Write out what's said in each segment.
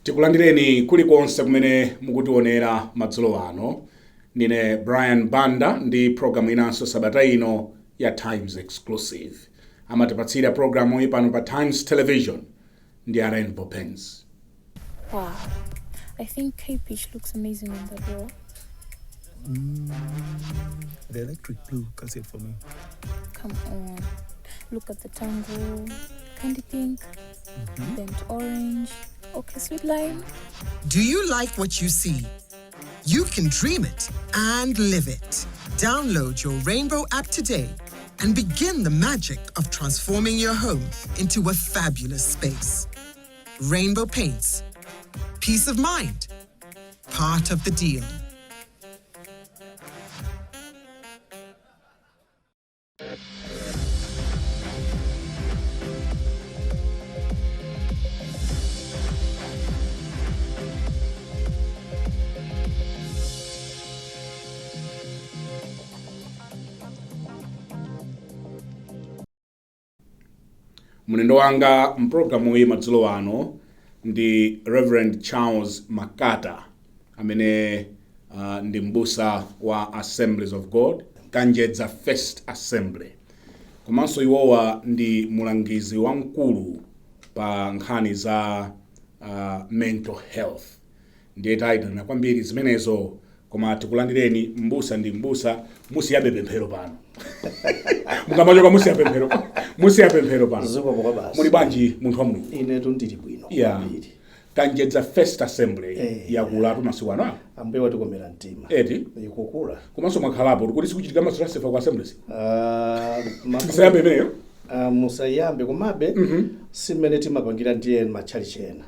Tikulandireni kulikonse kumene mukutionera madzulo ano. Ndine Brian Banda ndi programu inanso sabata ino ya Times Exclusive. Amatipatsira programu iyi pano pa Times Television ndi a Rainbow Paints. Wow. I think Cape Peach looks amazing on that wall. The electric blue cuts it for me. Come on. Look at the tango, candy pink, burnt orange, okay, sweet lime. Do you like what you see? You can dream it and live it. Download your Rainbow app today and begin the magic of transforming your home into a fabulous space. Rainbow Paints. Peace of mind. Part of the deal. Mlendo wanga mpulogalamu iyi madzulo ano ndi Reverend Charles Makata amene ndi mbusa wa Assemblies of God, Kanjedza First Assembly. Komanso iwowa ndi mulangizi wamkulu pa nkhani za mental health. Ndiye tayitanira kwambiri zimenezo, koma tikulandireni mbusa ndi mbusa, musiyabe pemphero pano. Mukamachoka musiya pemphero. Musiya pemphero pano. Zikomo kwa basi. Muli bwanji munthu wa Mulungu? Inetu ndili bwino kwambiri. Kanjedza First Assembly yakulatu masiku ano. Ambuye watikomera mtima. Eti? Ikukula. Komanso mwakhalapo kuti sikuchitika ma transfer ku assemblies. Musayambe imeneyo? Musayambe komabe si mmene timapangira ndiye matchalichi ena.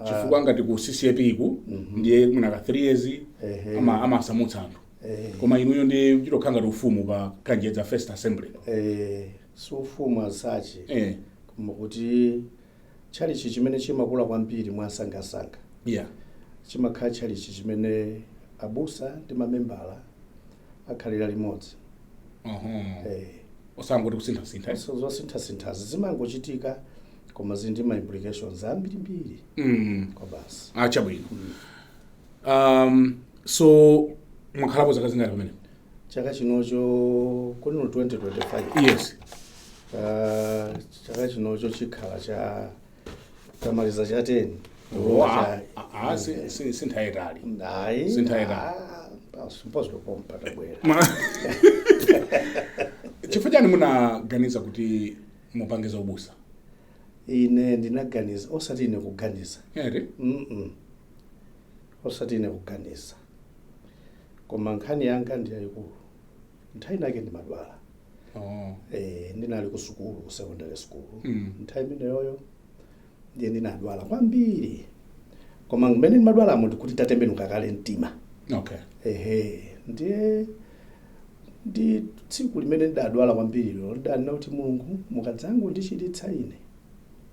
Chifukwa ngati ku CCAP ku ndiye mwina ka 3 years amasamutsa anthu. Koma inuyo ndi chitokhala ngati ufumu pa Kanjedza First Assembly. Si ufumu asachi. Koma kuti tchalichi chimene chimakula kwambiri mwansangasanga. Chimakhala tchalichi chimene abusa ndi mamembala akhalira limodzi. Osangoti kusinthasintha. So zosinthasinthazi zimangochitika koma zili ndi ma implications ambirimbiri. Kwa basi. Chabwino. So mwakhalapo zaka zingati pamene? Chaka chinocho kuno 2025. Yes. Chaka chinocho chikhala cha tamaliza cha 10. Wow. Sinthayitali. Ayi. Sinthayitali. Supposed to pompa tabwera. Chifukwa chani munaganiza kuti mupange za ubusa? Ine ndinaganiza, osati ine kuganiza. Ere? Osati ine kuganiza. Koma nkhani yanga ndi yayikulu. Nthawi inake ndimadwala. Ndinali ku sukulu, ku secondary school. Nthawi imeneyoyo ndiye ndinadwala kwambiri. Koma mmene ndimadwalamo ndikuti ndatembenuka kale mtima. Ndiye ndi tsiku limene ndadwala kwambiri lero, ndidanena kuti Mulungu mukadzango ndichiritsa ine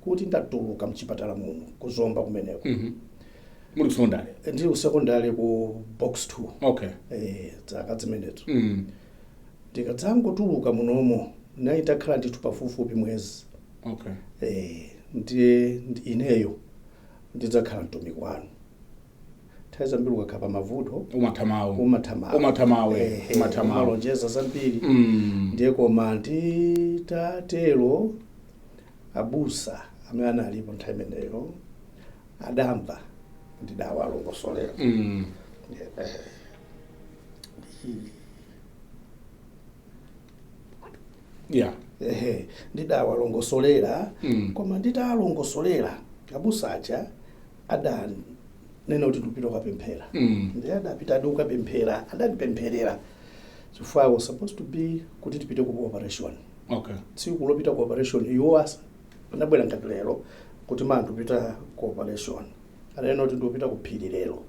kuti ndatuluka mchipatala muno kuzomba kumeneko. Muli ku secondary? Ndili ku secondary ku box 2. Zaka zimenezo. Ndikadzangotuluka munomo, nayi takhala ndithu pafupifupi mwezi. Ndiye ineyo ndidzakhala mtumiki wanu. Nthawi zambiri ukakhala pa mavuto, Umathamawo. Umathamawo. Umathamawo, umathamawo. Umalonjeza zambiri. Ndiye koma nditatero abusa amene analipo nthawi imeneyo adamva ndidawalongosolera. Ndidawalongosolera. Koma nditalongosolera abusa aja adanena kuti ndipita kukapemphera. Ndiye adapita adi kukapemphera, adandipempherera. Chifukwa I was supposed to be kuti tipite ku operation. Tsiku lopita ku operation iwo asa anabwera ngati lero kuti ma ndipita ku operation. Adanena kuti ndipita ku phiri lero.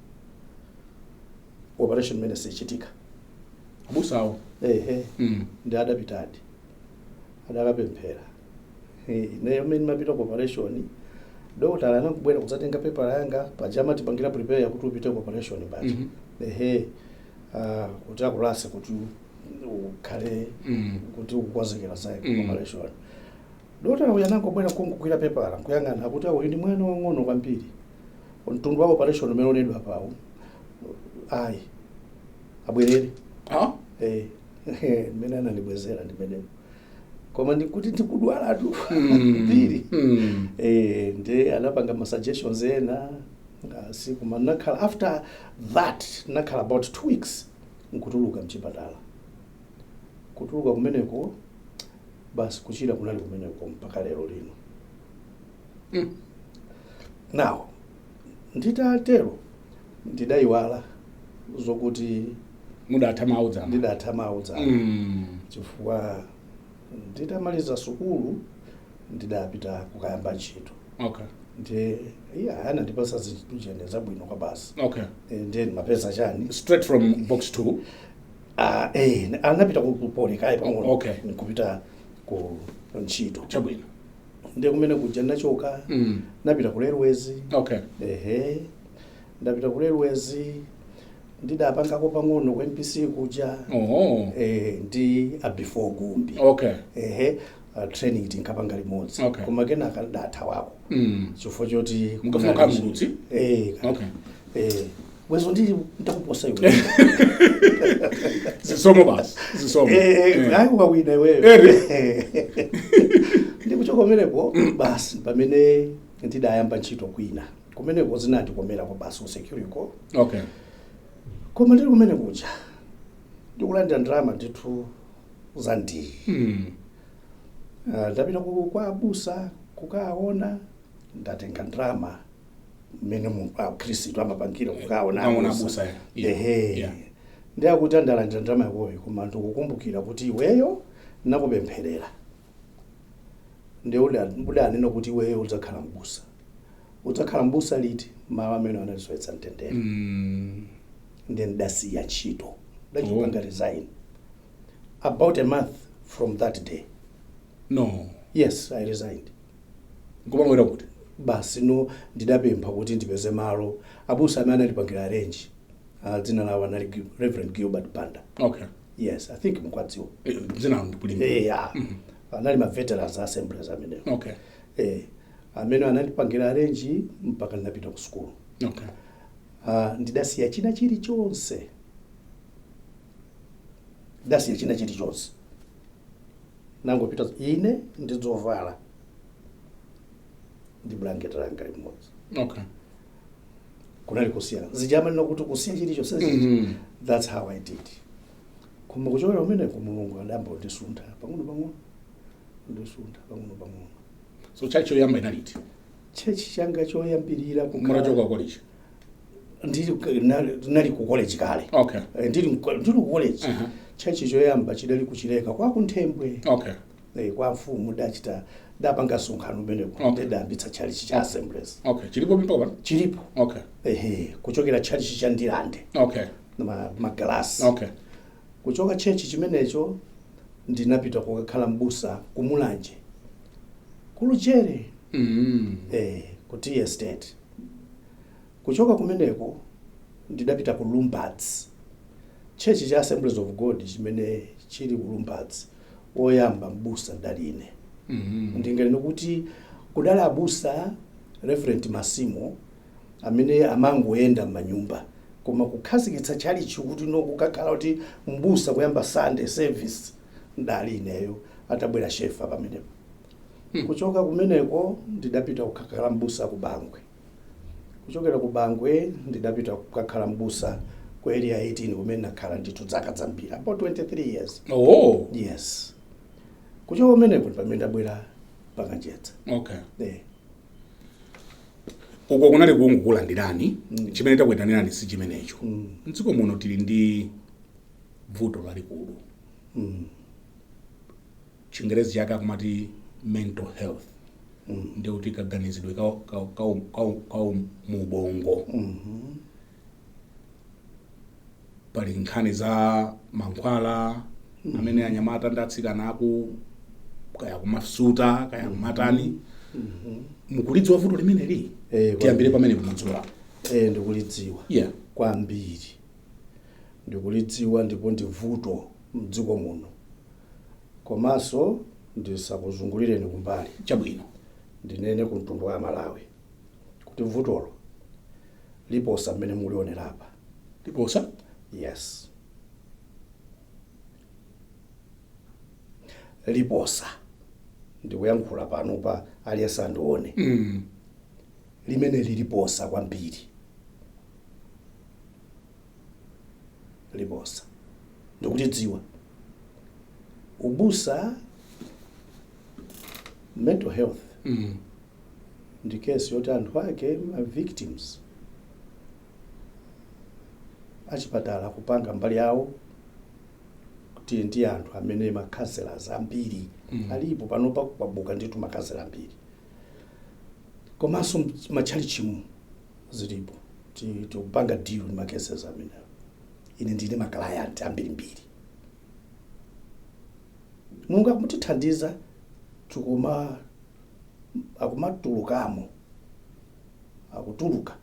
Operation imene sichitika. Abusawo. Ndi adapitadi. Adakapemphera. Ineyo mmene ndimapita ku operation, dokotala anakubwera kudzatenga paper yanga, paja amatipangira prepare kuti upite ku operation paja. Kuti akulase kuti ukhale kuti ukukonzekera za operation. Dokotala uyu anangobwera kungogwira pepala nkuyang'ana, akuti uyu ndi mwana wang'ono kwambiri, mtundu wa operation umene unedwa pawu ayi, abwerere. Ah? Eh, mmene anandibwezera ndimenemo, koma ndikuti ndikudwalatu mbiri. Eh, ndi anapanga ma suggestions ena ngasi, koma nakhala, after that nakhala about 2 weeks nkutuluka mchipatala. Kutuluka kumeneko basi, kuchira kunali kumeneko mpaka lero lino. Now nditatero ndidayiwala zokuti mudatha mawu dzana. Ndidatha mawu dzana, chifukwa nditamaliza sukulu ndidapita kukayamba ntchito. Ndiye iya, anandipasa zinjene zabwino kwa basi. Eh, ndiye ndimapeza chani. Straight from box 2? Ah, eh, anapita ku Poly kaye pang'ono, nkupita ku ntchito. Ndiye kumene kuja ndachoka, napita ku railways. Ehe, ndapita ku railways, ndidapangako pang'ono ku MBC kuja. Eh, ndi a before Gumbi. Ehe, training tinkapanga limodzi. Koma kenaka ndathawako chifukwa choti Mukafuna kukhala mulutsi? Eh. Eh, bwezo ndili ndakuposa iwe. Zisomo basi, zisomo. Eh, ayi, ukawina iweyo. Ndikuchoka kumeneko basi, pamene ndidayamba ntchito kwina kumeneko zinandikomera basi ku Securicor. Koma ndili kumene kuja ndikulandira ndalama ndithu zandii. Ndapita kwa abusa kukaona, ndatenga ndalama mmene mu akhristu amapangira kukaona Kukaona abusa. abusa, yeah. Ehe. Ndiyakuti andalandira ndalama yakoyo, koma ndikukumbukira kuti iweyo nakupempherera, ndiye udanena kuti iweyo udzakhala mbusa. Udzakhala mbusa liti? Mawu amene anandisowetsa mtendere. Ndiye ndidasiya ntchito, ndachipanga resign about a month from that day. No. Yes, I resigned. Nkumangwera kuti? Basi, no, ndidapempha kuti ndipeze malo. Abusa amene anandipangira arrange, dzina lawo anali Reverend Gilbert Banda. Yes, I think mukwadziwa. Eh, dzina ndikulimba. Eh, yeah. Anali ma veterans assemblies amenewo. Eh, amene anandipangira arrange mpaka ndinapita ku school. Ndidasiya china chilichonse, ndidasiya china chilichonse, nangopita ine ndidzovala ndi blanket langa limodzi. Kunali kusiya zijamanena kuti kusiya chilichonse. That's how I did. Koma kuchokera kumeneko Mulungu adayamba kundisuntha pang'ono pang'ono, kundisuntha pang'ono pang'ono. So church yoyamba inaliti? Church changa choyambirira Mutachoka college? Ndili nali ku college kale. Eh, ndili ku college. Church choyamba chidali kuchileka kwa Kunthembwe. Eh, kwa mfumu dachita, dapanga msonkhano umeneko. Ndidayambitsa church cha Assemblies. Okay, chilipo mpaka pano? Chilipo. Ehe, kuchokera church cha Ndilande, magalasi. Kuchoka church chimenecho ndinapita kukakhala mbusa kumulanje, Kulujere, eh, ku tea estate. Kuchoka kumeneko ndidapita ku Lumbadzi, church cha Assemblies of God chimene chili ku Lumbadzi. Woyamba mbusa ndali ine. Ndinganene kuti kudali abusa Reverend Masimo amene amangoyenda m'manyumba, koma kukhazikitsa chalichi kuti no, kukakhala kuti mbusa kuyamba Sunday service, ndali ineyo, atabwera Shefa pamenepo. Kuchoka kumeneko ndidapita kukakhala mbusa ku Bangwe. Kuchokera ku Bangwe ndidapita kukakhala mbusa ku Area 18, kumene nakhala ndithu zaka zambiri, about 23 years. Yes, kuchoka kumeneko pamene ndabwera paKanjedza. Eh. Uko kunali kungokulandirani. Chimene takuyitanirani si chimenecho. Mdziko muno tili ndi vuto lalikulu, Chingerezi chake akumati mental health, ndikuti kaganizidwe ka mubongo. Pali nkhani za mankhwala amene anyamata ndi atsikana aku kaya kumasuta kaya kumatani. Mukulidziwa vuto limeneli? Eh, Tiyambire pamene madzulo. Eh, ndikulidziwa kwambiri, ndikulidziwa, ndipo ndi vuto mdziko muno, komanso Ndisakuzungulireni kumbali. Chabwino. Ndinene ku mtundu wa Malawi kuti vutolo liposa mmene mulionerapa. Liposa? Yes, liposa. Ndikuyankhula pano pa aliyense andione. Limene liliposa kwambiri, liposa ndikuti dziwa ubusa, mental health ndi case yoti anthu ake, ma victims, achipatala kupanga mbali yawo kuti ndi anthu amene ma counselors ambiri alipo panopa, kwabuka ndithu ma counselor ambiri, komanso matchalichimu zilipo. Tikupanga deal ndi ma cases amenewo. Ine ndine ma client ambirimbiri. Mulungu akumutithandiza, tikuma akumatulukamo, akutuluka.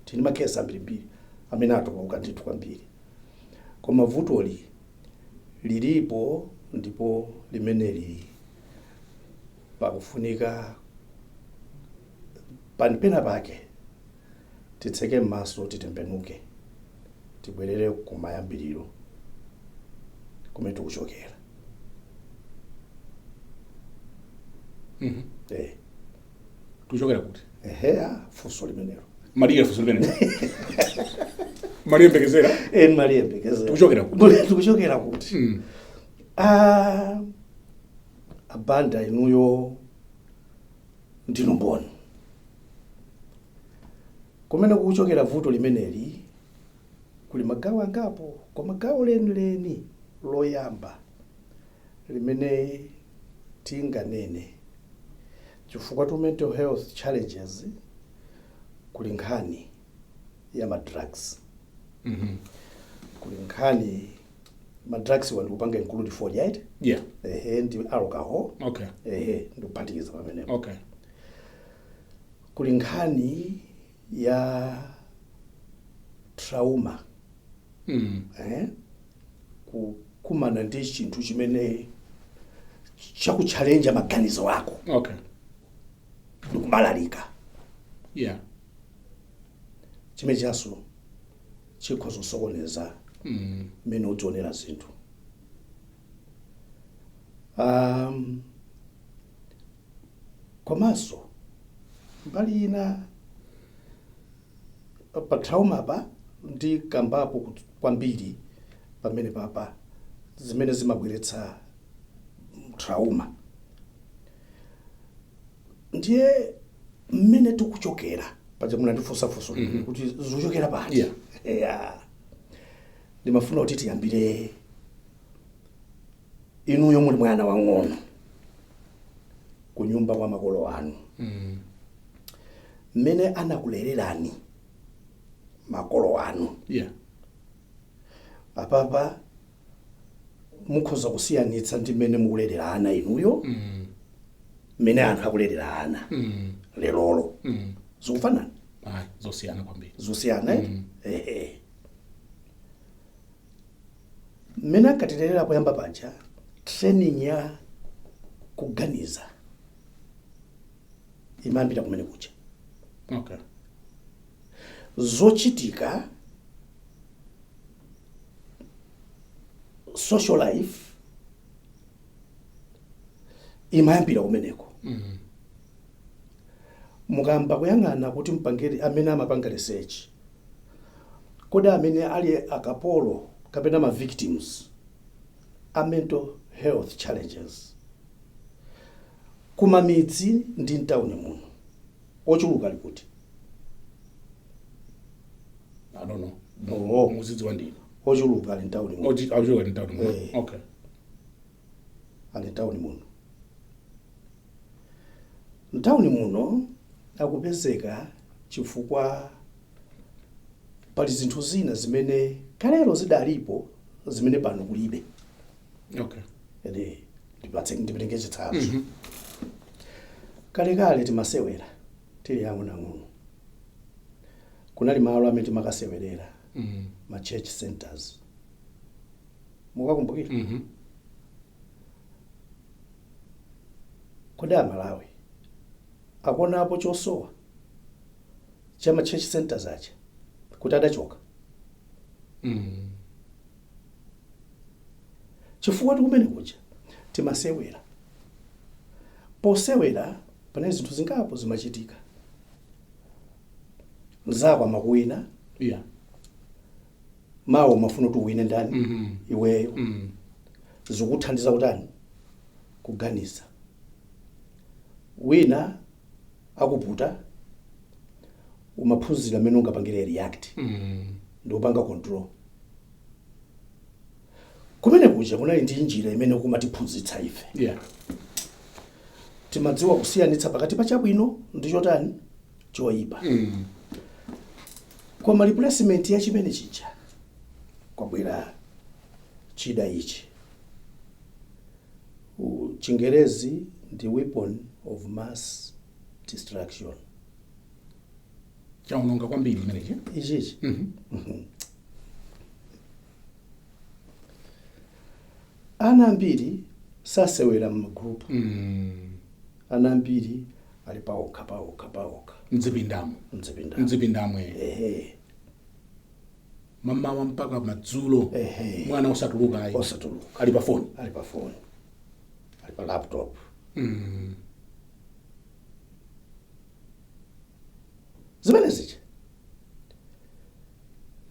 Tini ma case ambirimbiri amene atuluka ndithu kwambiri, koma vutoli lilipo ndipo limeneli pakufunika panipena pake titseke m'maso, titembenuke, tibwerere kumayambiriro kumene tikuchokera. Eh. Tikuchokera kuti? Eheya, funso limenelo. Malire funso limene maliyembekezera. Eni maliyembekezera. Tikuchokera kuti? Tikuchokera kuti? Ah, abanda, inuyo ndinu mboni kumene kukuchokera vuto limeneli. Kuli magawo angapo, koma gawo lenileni loyamba limene tinganene, chifukwa to mental health challenges kuli nkhani ya ma drugs. Kuli nkhani ma drugs wa ndikupanga include fodya, right? Yeah. Ehe, ndi alcohol. Ehe, ndikuphatikiza pamenepo. Kuli nkhani ya trauma. Eh? Kukumana ndi chinthu chimene chakuchalenja maganizo ako ndikubalalika. Chimene chaso chikhoza kusokoneza mmene udzionera zinthu. Komanso mbali ina pa trauma pa ndi kambapo kwambiri pamene papa zimene zimabweretsa trauma, ndiye mmene tikuchokera paja munandifunsafunso kuti zikuchokera pati. Yeah. Ndimafuna kuti tiyambire inuyo muli mwana wang'ono kunyumba kwa makolo anu, mmene anakulererani makolo anu. Apapa mukhoza kusiyanitsa ndi mmene mukulerera ana inuyo, mmene anthu akulerera ana lerolo. Zikufanana? Ayi, zosiyana kwambiri. Zosiyana, eh? Ehe, mmene ankatilerera poyamba paja, training ya kuganiza imayambira kumene kuja. Zochitika, social life imayambira kumeneko. Mukamba kuyang'ana kuti mpangeri amene amapanga research, kodi amene ali akapolo kapena ma victims a mental health challenges kumamidzi ndi mtawuni muno ochuluka ali kuti? I don't know. Oh. Muzidziwa ndinu. Ochuluka ali mtawuni muno. Ochuluka ndi mtawuni muno. Eh. Ali mtawuni muno. Mtawuni muno akupezeka chifukwa pali zinthu zina zimene kalero zidalipo zimene pano kulibe. Ede ndipatse, ndipereke chitsanzo. Kalekale timasewera tili ang'onoang'ono, kunali malo amene timakasewerera, ma church centers, mukakumbukira? Mhm. Kodi Amalawi akuonapo chosowa chama church centers aja kuti adachoka? Chifukwa tikumene kuja timasewera. Posewera pane zinthu zingapo zimachitika. Mzako amakuwina, mawa umafuna kuti uwine ndani? Iweyo. Zikuthandiza kutani? Kuganiza. Wina akuputa, umaphunzira mmene ungapangire react ndi kupanga control. Kumene kuja kunali ndi njira imene kumatiphunzitsa ife. Timadziwa kusiyanitsa pakati pa chabwino ndi chotani? Choyipa. Koma replacement ya chimene chija kwabwera chida ichi. Chingerezi ndi weapon of mass destruction. Chaononga kwambiri chimenechi. Ichichi. Ana ambiri sasewera m'magrupu. Ana ambiri ali paokha, paokha, paokha. Mdzipindamo. Mdzipinda. Mdzipindamo, eh. Ehe. Mamawa mpaka madzulo. Ehe. Mwana osatuluka ayi. Osatuluka. Ali pa foni. Ali pa foni, ali pa laptop. Zimene zija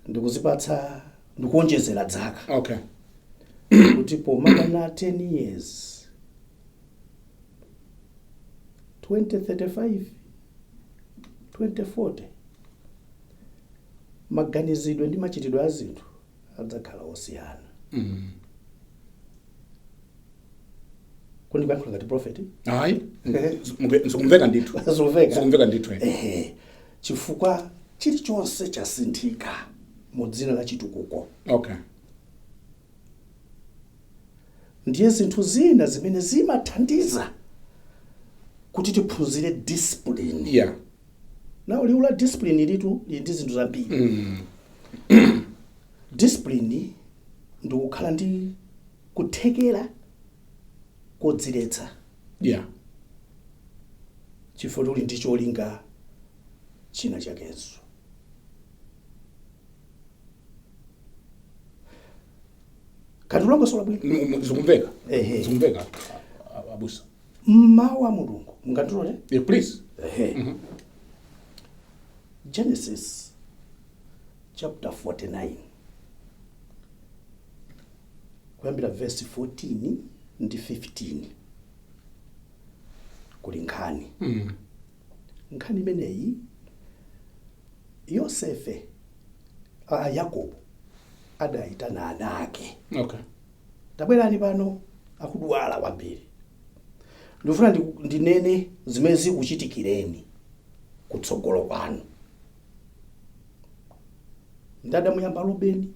ndikuzipatsa, ndikuonjezera dzaka kuti pomakwana 10 years, 2035, 2040, maganizidwe ndi machitidwe a zinthu adzakhala osiyana. Kodi ndikuyankhula ngati prophet? Ayi, zikumveka ndithu. Zikumveka. Zikumveka ndithu, eh. Ehe, chifukwa chilichonse chasinthika mu dzina la chitukuko. Ndiye zinthu zina zimene zimathandiza kuti tiphunzire discipline. Nawo liwu la discipline litu lili ndi zinthu zambiri. Discipline ndi kukhala ndi kuthekera kodziletsa chifukwa uli ndi cholinga china chakenso. Kati ulongosola bwino? Zikumveka. Ehe. Zikumveka, abusa. Mmawu a Mulungu, mungandilole? Yeah, please. Ehe. Genesis chapter 49 kuyambira verse 14 ndi 15 kuli nkhani. Nkhani imeneyi, Yosefe, Yakobo adayitana ana ake. "Tabwerani pano, akudwala kwambiri. Ndikufuna ndinene zimene zikuchitikireni kutsogolo kwanu." Ndadamuyamba Rubeni: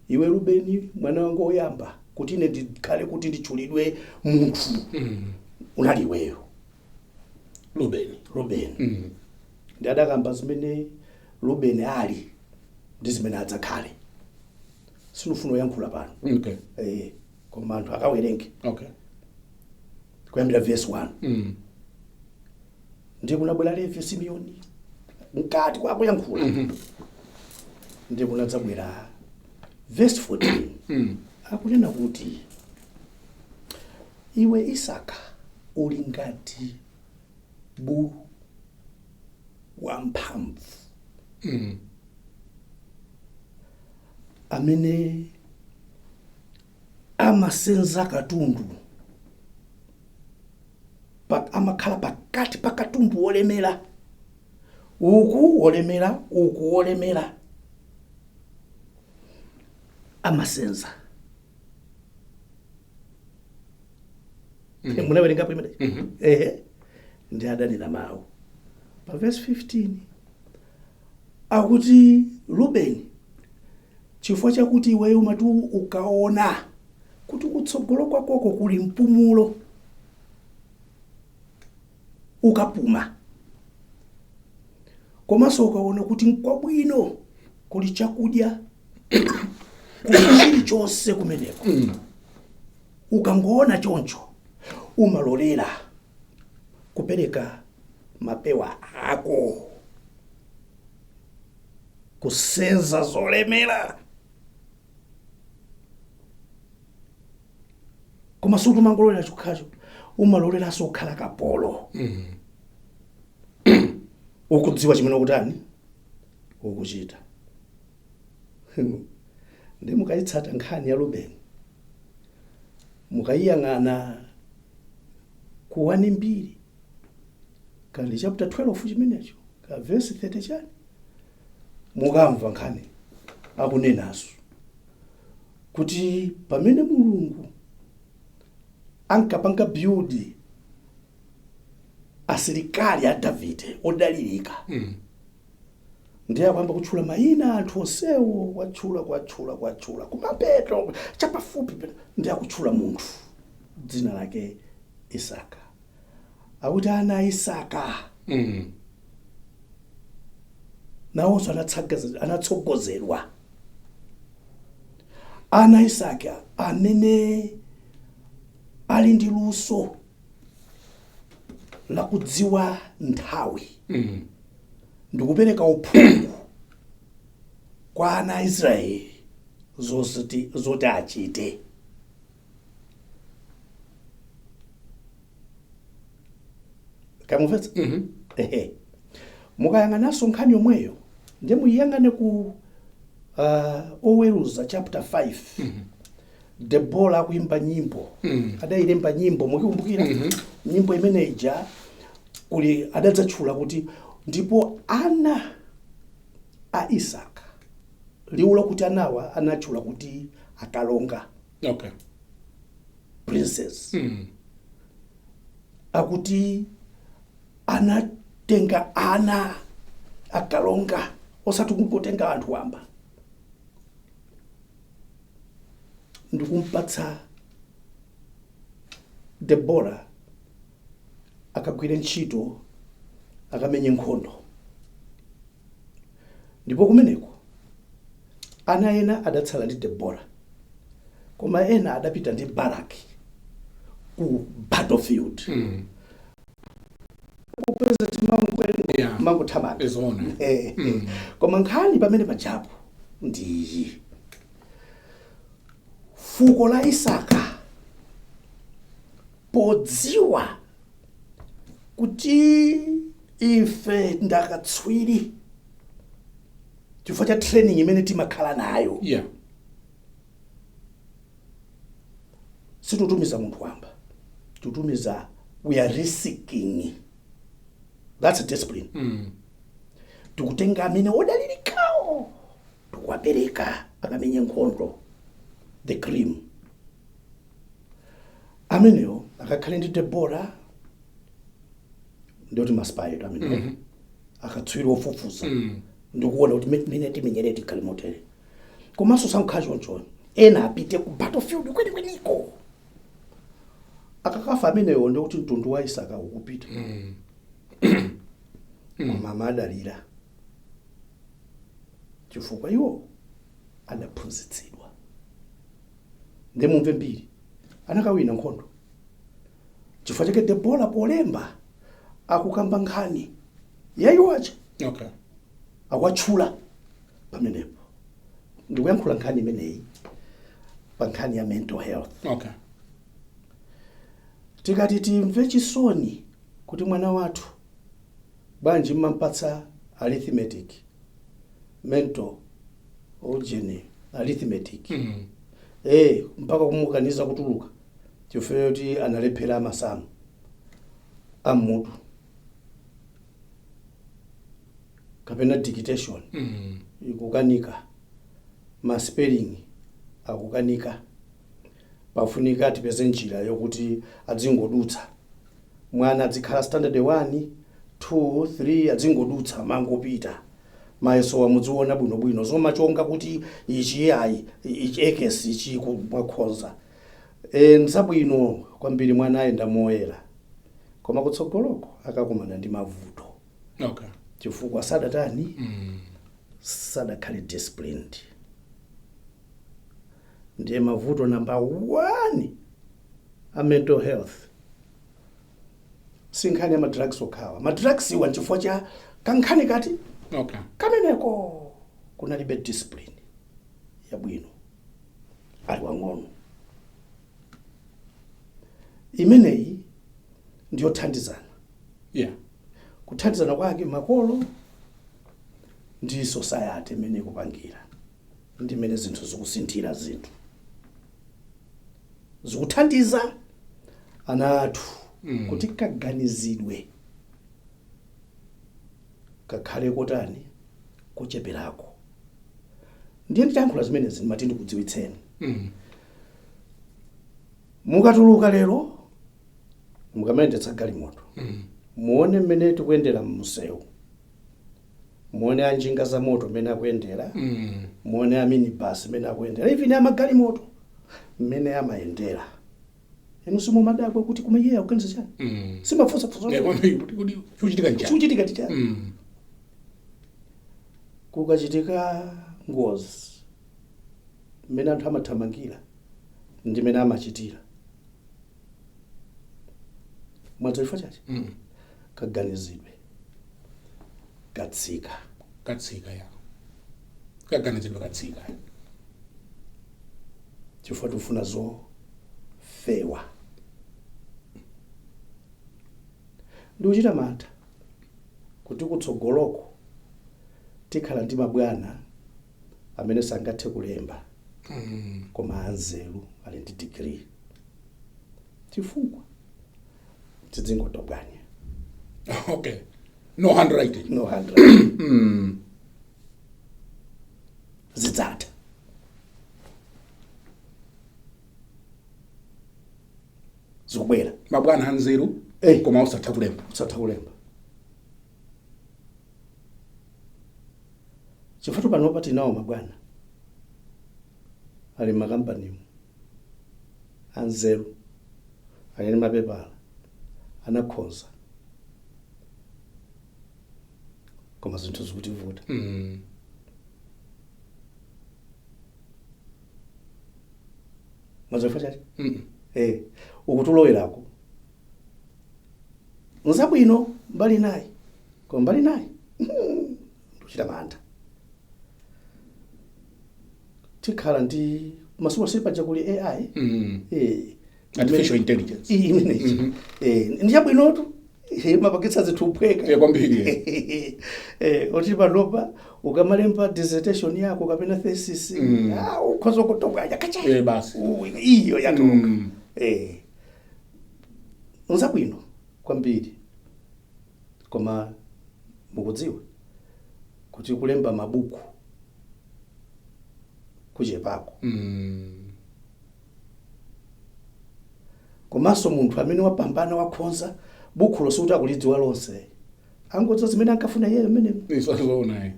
"Iwe Rubeni, mwana wanga woyamba, kuti ine ndikhale kuti nditchulidwe munthu, unali iweyo." Rubeni. Rubeni. Ndi adakamba zimene Rubeni ali ndi zimene adzakhale. Sindifuna kuyankhula pano. Koma anthu akawerenge kuyambira verse 1. Ndiye kunabwera Levi, Simeoni, mkati kwa kuyankhula. Ndiye kunadzabwera verse 14. Akunena kuti, "Iwe Isaka uli ngati bulu wamphamvu amene amasenza katundu, amakhala pakati pa katundu wolemera, uku wolemera, uku wolemera, amasenza." Munawerengapo imene? Ehe. Ndi adanena mawu pa verse 15 akuti, "Rubeni, chifukwa chakuti iweyo umati ukaona kuti kutsogolo kwakoko kuli mpumulo, ukapuma, komanso ukaona kuti nkwabwino, kuli chakudya, kuli chilichonse kumeneko, ukangoona choncho Umalolera kupereka mapewa ako, kusenza zolemera, koma sutumangololera chokhacho, umaloleranso kukhala kapolo ukudziwa chimene ukutani, ukuchita. Ndi mukayitsata nkhani ya Rubeni, mukayiyang'ana ku 1 Mbiri kandi chapter 12 chimenecho, ka verse 30 chani, mukamva nkhani akunenaso kuti pamene Mulungu ankapanga build asilikali a Davide odalirika, ndiye akuyamba kutchula mayina anthu onsewo, kwatchula, kwatchula, kwatchula, kumapeto chapafupi ndiye akutchula munthu dzina lake Isaka. Akuti ana a Isaka nawonso anatsogozedwa. Ana a Isaka amene ali ndi luso lakudziwa nthawi ndikupereka uphungu kwa ana a Israeli zoti achite. Kamumvetsa? Ehe. Mukayang'ananso nkhani yomweyo, ndiye muyiyang'ane ku Oweruza chapter 5, Debora akuimba nyimbo. Adayilemba nyimbo, mukikumbukira nyimbo imene ija? Kuli adadzatchula kuti ndipo ana a Isaka, liwu lakuti anawa anatchula kuti akalonga, princess. Akuti anatenga ana akalonga, osati kungotenga anthu wamba, ndikumpatsa Debora akagwire ntchito, akamenye nkhondo. Ndipo kumeneko ana ena adatsala ndi Debora, koma ena adapita ndi Baraki ku battlefield. Popeza timangwe mangothamanga. Izona. Koma nkhani pamene pajapo ndiyi: fuko la Isaka, podziwa kuti ife ndakatswiri chifukwa cha training imene timakhala nayo, situtumiza munthu wamba, tutumiza, we are risking. That's discipline. Tikutenga amene odalirikawo, tikuwapereka akamenye nkhondo, the cream. Amenewo akakhale ndi Debora, ndiyoti ma spy amenewo, akatswiri ofufuza ndikuona kuti mene timenyere tikhale motere. Komanso sankhala choncho, ena apite ku battlefield kwenikweniko. Akakafa amenewo, ndikuti mtundu wa Isaka ukupita. Koma amadalira chifukwa iwo adaphunzitsidwa. Ndi mumve mbiri, anakawina nkhondo. Chifukwa chake Debora polemba akukamba nkhani yayiwacha, akwatchula pamenepo. Ndikuyankhula nkhani imeneyi pa nkhani ya mental health. Tikati timve chisoni kuti mwana wathu bwanji mmampatsa arithmetic, mental ujeni, arithmetic, mpaka kumukaniza kutuluka chifukwa kuti analephera masamu ammutu kapena dictation ikukanika, ma spelling akukanika, pafunika tipeze njira yokuti adzingodutsa. Mwana adzikhala standard 1, 2, 3, adzingodutsa, mangopita mayeso, mudziona bwinobwino zomachonga kuti ichi ayi, ichi ekesi, ichi mwakhoza. Nzabwino kwambiri, mwana ayenda moyera, koma kutsogoloko akakumana ndi mavuto chifukwa sadatani, sadakhale disciplined. Ndiye mavuto number one a mental health Si nkhani ya madrugs okhawa. Madrugs iwa nchifukwa cha kankhani kati kameneko kunalibe discipline yabwino ali wang'ono. Imeneyi ndiyothandizana. Kuthandizana kwake makolo ndi society imene ikupangira, ndi imene zinthu zikusinthira, zinthu zikuthandiza ana athu kuti kaganizidwe kakhale kotani, kocheperako. Ndiye nditayankhula zimenezi, ndimati ndikudziwitseni, mukatuluka lero, mukamayendetsa galimoto, muone mmene tikuyendera mmusewu, muone anjinga za moto mmene akuyendera, muone a minibus mmene akuyendera, even amagalimoto mmene amayendera. Inu simumadabwa kuti koma iye akuganiza chani? Simafunsafunsa? Yeah, kwambiri, kuti chikuchitika nchani? Chikuchitika ndi chani? Kukachitika ngozi, mmene anthu amathamangira ndi mmene amachitira, mwadziwa chifukwa chache? Kaganizidwe katsika. Katsika, ya, kaganizidwe katsika. Chifukwa tikufuna zofewa. Ndikuchita mantha kuti kutsogoloko tikhala ndi mabwana amene sangathe kulemba, koma anzeru, ali ndi degree, chifukwa tidzingotobwanya. Okay, no handwriting. No handwriting. Zidzatha. Zikubwera. Mabwana anzeru koma osatha kulemba. Usatha kulemba, chifukwa panopa tinawo mabwana ali makampanimu anzeru, ali ndi mapepala, anakhonza, koma zinthu zikutivuta. Mwadziwa chache? Ukutulowerako nzabwino mbali nayi, koma mbali nayi ndikuchita mantha. Tikhala ndi masiku onse paja kuli AI. Artificial intelligence. Iyi imeneyi ndiyabwinotu, imapangitsa zinthu kuphweka. Kwambiri. Oti panopa ukamalemba dissertation yako kapena thesis, ah, ukhoza kutobwanya kacha. Basi. Iyo yatuluka. Nzabwino kwambiri, koma mukudziwa kuti kulemba mabuku kuchepako. Komanso munthu amene wapambana, wakhonza bukhulo, sikuti akulidziwa lonse, angodza zimene ankafuna iyeyo mmenemo. Zoona, eh.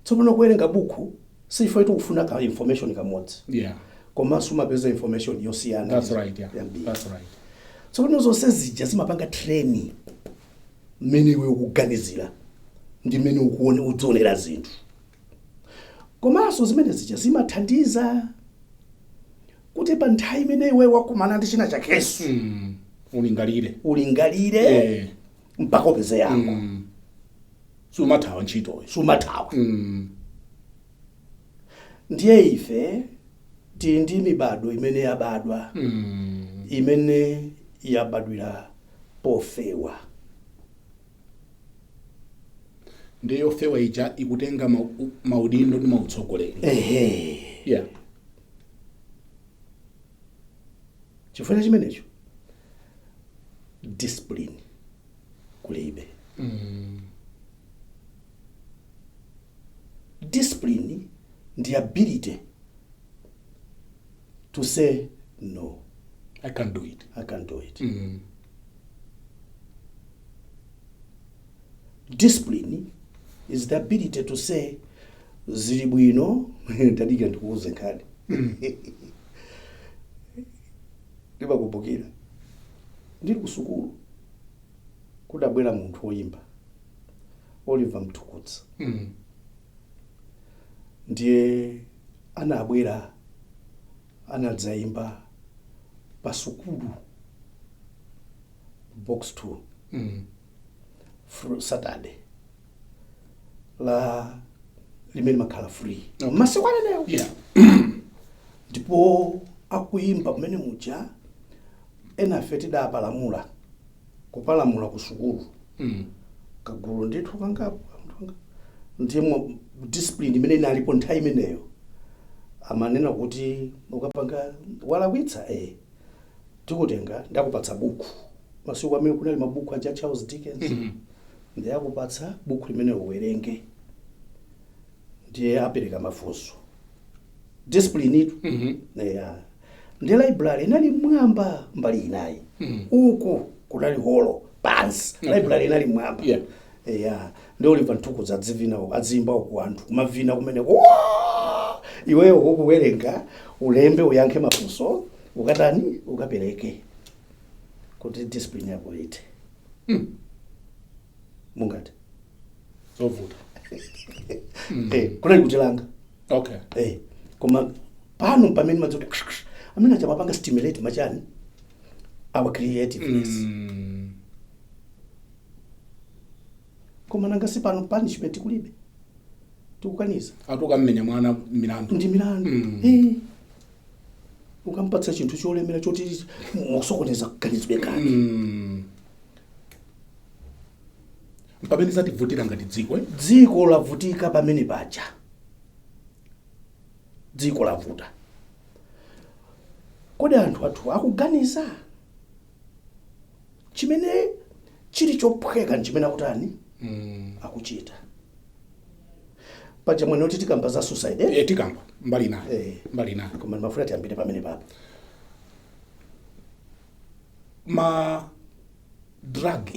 Tsopano kuwerenga buku sifo tikufuna ka information kamodzi, komanso umapeza information yosiyana That's right, yeah. yambiri. That's right. Tsopano zonse zija zimapanga train mmene iwe ukuganizira ndi mmene ukuone udzionera zinthu. Komanso zimene zija zimathandiza kuti pa nthawi imene iwe wakumana ndi china chakenso, Ulingalire. Ulingalire mpaka upeze yankho. Sumathawa ntchitoyo. Sumathawa. Ndiye ife tili ndi mibado imene yabadwa, imene yabadwira pofewa. Ndiye yofewa ija ikutenga maudindo ndi mautsogoleri. Ehe. Chifukwa chimenecho discipline kulibe. Discipline ndi ability to say no. I can't do it. I can't do it. Discipline is the ability to say zili bwino. Tadika ndikuuze nkhani. Ndimakumbukira ndili ku sukulu, kudabwera munthu woyimba, Oliver Mtukudzi. Ndiye anabwera, anadzayimba. Pa sukulu box 2, Saturday la limene makhala free masiku anenewo, ndipo akuyimba kumene muja, enafe tidapalamula kupalamula ku sukulu, kagulu ndithu kangapo anthu anga. Ndimo discipline imene inalipo nthawi imeneyo, amanena kuti ukapanga walakwitsa, tikutenga, ndakupatsa buku. Masiku amene kunali mabuku aja Charles Dickens, ndiyakupatsa buku limene uwerenge, ndiye apereka mafunso. Discipline itu. Yeah. Ndi library inali mwamba mbali inayi, uku kunali holo pansi, library inali mwamba. Yeah. Ndi Oliver Mtukudzi adzivina, adzimba uku, anthu kumavina kumeneko. Waa! Iweyo ukuwerenga, ulembe, uyankhe mafunso, ukatani, ukapereke kuti discipline yako ite. Mungati Zovuta. Kunali kutilanga. Koma pano pamene madzoti amene achamapanga stimulate machani, our creativeness. Koma nanga si pano punishment kulibe, tikukaniza. Ati ukammenya mwana, milandu. Ndi milandu. Ukampatsa chinthu cholemera choti mukusokoneza kuganizidwe kake. Pamene zativutira ngati dziko, eh? Dziko lavutika pamene paja, dziko lavuta. Kodi anthu athu akuganiza chimene chili chophweka nchimene akutani, akuchita paja mwene kuti tikamba za suicide, eh? Eh, tikamba mbali inayo. Mbali inayo. Koma ndimafuna tiyambire pamene papa. Ma drug